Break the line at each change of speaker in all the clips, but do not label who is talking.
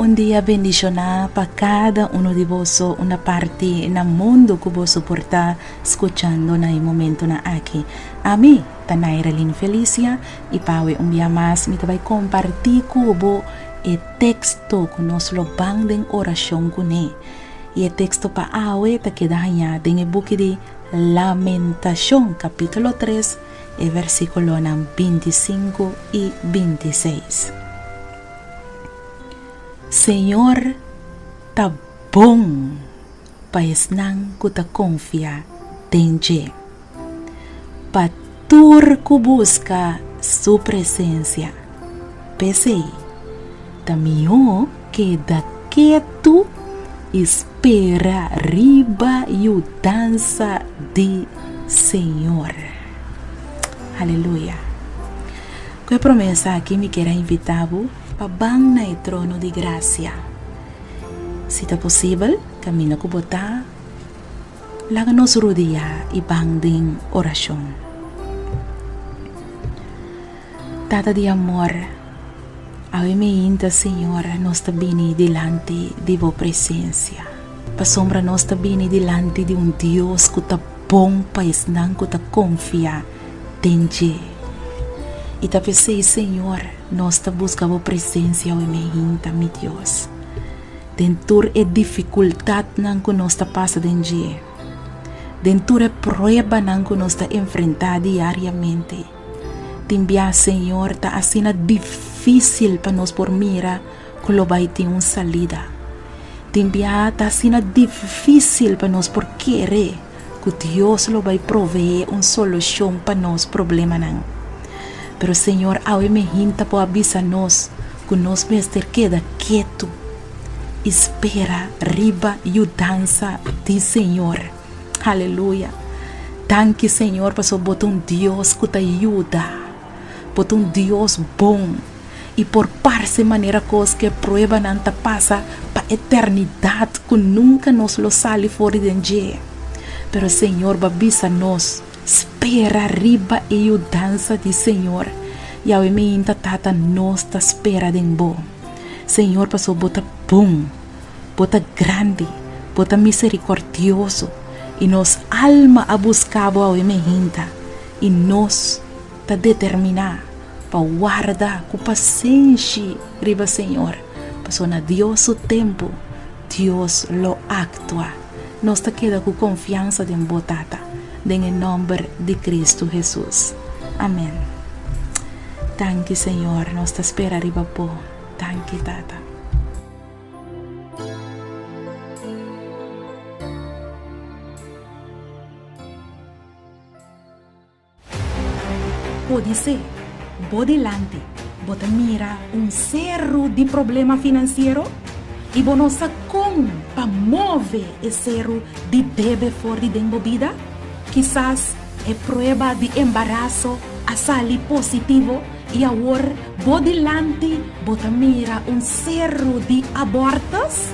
Un dia bendishoná pa kada uno di boso una parti na mundu ku boso por ta skuchando na e momentunan aki. Ami ta Nairalyn Felicia i pawe un bia mas mi ta bai kompartí ku bo e teksto ku nos lo ban den orashon kuné. I e teksto pa awe ta keda hañá den e buki di Lamentashon kapítulo tres e versíkulonan bintisinku i bintiseis. Señor ta bon pa esnan ku ta konfia den dje, pa tur ku buska su presensia. P'esei, ta mihó keda ketu i spera riba yudansa di Señor. Aleluya! Ku e promesa aki mi kier a invitá bo pa ban na e trono di grasia. Si ta posibel, kaminda ku bo ta, laga nos rudiá i ban den orashon. Tata di amor, awe meinta, Señor, nos ta bini dilanti di bo presensia, pasobra nos ta bini dilanti di un Dios ku ta bon pa esnan ku ta konfia den dje. I ta p'esei, Señor, nos ta buska bo presensia awe meinta, mi Dios, den tur e difikultatnan ku nos ta pasa den dje, den tur e pruebanan ku nos ta enfrentá diariamente. Tin bia, Señor, ta asina difísil pa nos por mira ku lo bai tin un salida. Tin bia ta asina difísil pa nos por kere ku Dios lo bai proveé un solushon pa nos problemanan. Pero Señor, awe mehinta por a bisa nos ku nos mester keda ketu i spera riba yudansa di Señor. Aleluya! Danki Señor pasobra bo ta un Dios ku ta yuda. Bo ta un Dios bon. I por parse manera kos ku e pruebanan ta pasa pa eternidat ku nunka nos lo sali for di den dje. Pero Señor bo a bisa nos, Spera riba e yudansa di Señor. Yahweh mi inta Tata nos ta spera den bo. Señor pasobra bo ta bon. Bo ta grandi, bo ta miserikordioso, i nos alma a buska bo awe mehinta, i nos ta determiná pa warda ku pasenshi riba Señor, pasobra na Dios su tempu, Dios lo aktua. Nos ta keda ku konfiansa den bo, Tata, den e nòmber di Kristu Hesus. Amèn. Danki, Señor, nos ta spera riba bo. Danki, Tata. Podisé bo dilanti bo ta mira un seru di problema finansiero i bo no sa kon pa move e seru di debe for di den bo bida? Kisas e prueba di embaraso a sali positivo i awor bo dilanti bo ta mira un seru di abortus?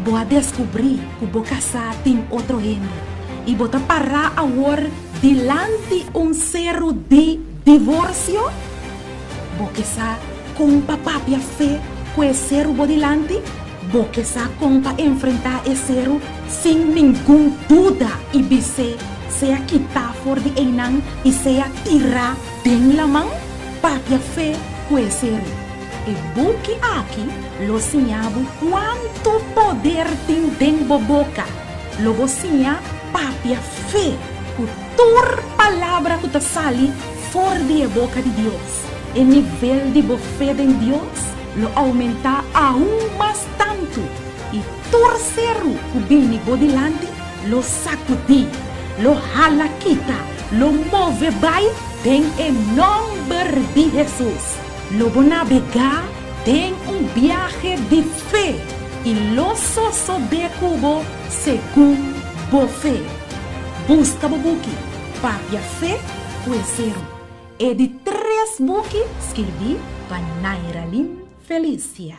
Bo a deskubrí ku bo kasá tin otro hende i bo ta pará awor dilanti un seru di divorsio? Bo ke sa kon pa papia fe ku e seru bo dilanti? Bo ke sa kon pa enfrentá e seru sin ningun duda i bis'é sea kitá for di einan i sea tirá den laman? Papia fe ku e seru. E buki aki lo siña bo kuantu poder tin den bo boka. Lo bo siña papia fe ku tur palabra ku ta sali for di e boka di Dios. E nivel di bo fe den Dios lo oumentá aun mas tantu, i tur seru ku bini bo dilanti lo sakudí, lo hala kita, lo move bai den e nòmber di Hesus. Lo bo nabegá den un biahe di fe i lo sosodé ku bo segun bo fe. Buska bo buki Papia Fe ku e Seru, e di tres buki skirbí pa Nairalyn Felicia.